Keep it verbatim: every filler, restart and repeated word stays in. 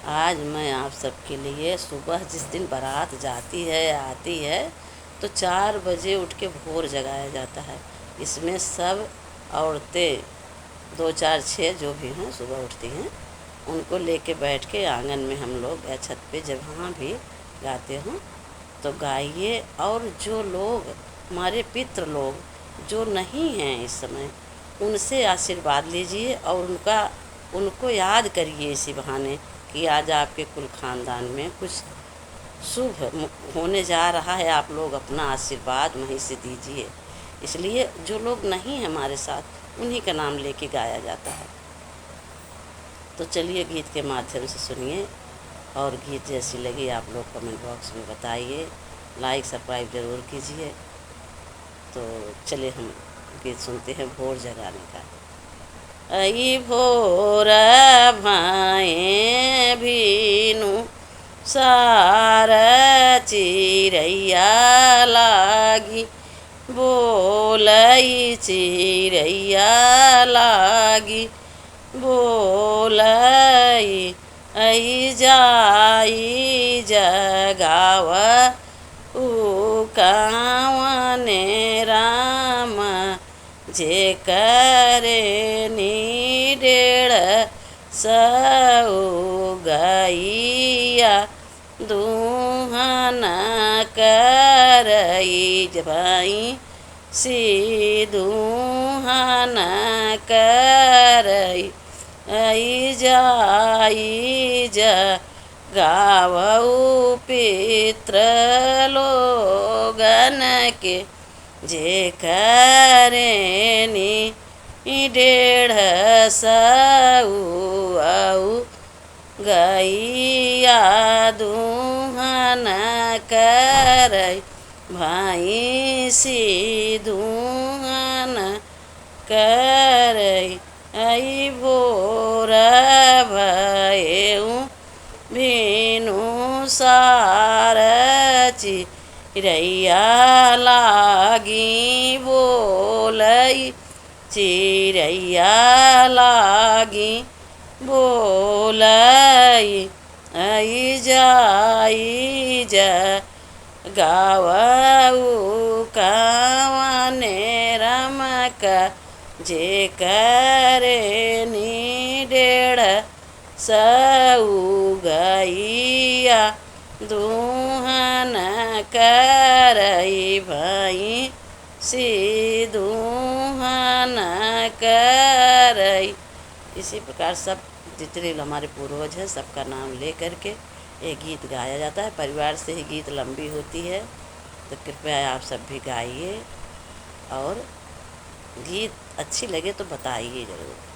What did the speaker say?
आज मैं आप सबके लिए, सुबह जिस दिन बारात जाती है, आती है, तो चार बजे उठ के भोर जगाया जाता है। इसमें सब औरतें, दो, चार, छः जो भी हों, सुबह उठती हैं, उनको लेके बैठ के आंगन में हम लोग या छत पे, जहाँ भी गाते हों, तो गाइए। और जो लोग, हमारे पितृ लोग जो नहीं हैं इस समय, उनसे आशीर्वाद लीजिए और उनका, उनको याद करिए इसी बहाने कि आज आपके कुल खानदान में कुछ शुभ मु-, होने जा रहा है। आप लोग अपना आशीर्वाद वहीं से दीजिए। इसलिए जो लोग नहीं हैं हमारे साथ, उन्हीं का नाम लेके गाया जाता है। तो चलिए, गीत के माध्यम से सुनिए, और गीत जैसी लगी आप लोग comment box में बताइए, like subscribe जरूर कीजिए। तो चलिए, हम गीत सुनते हैं भोर जगाने का। अई भोर भए भिनु सार चिरैया लागी, बोलई चिरैया लागी, बोलई, अई जाई जगाव उ कावने राम, जेकरे नी डेढ़ सौ गइया दूहन करई, भइँसी दूहन करई, अई जाई जगाव उ पितृ लोगन के, जेकरे नी डेढ़ सौ अउ गइया दूहन करई, भइँसी दूहन करई। अई भोर भएउ भिनु सार चिरैया लागी, बोलई चिरैया लागी, बोलई, अई जाई जगाव उ कावने रमक, जेकरे नी डेढ़ सौ गइया दूहन करई, भइँसी दूहन करई। इसी प्रकार सब जितने हमारे पूर्वज हैं, सबका नाम ले करके ये गीत गाया जाता है। परिवार से ही गीत लंबी होती है, तो कृपया आप सब भी गाइए, और गीत अच्छी लगे तो बताइए ज़रूर।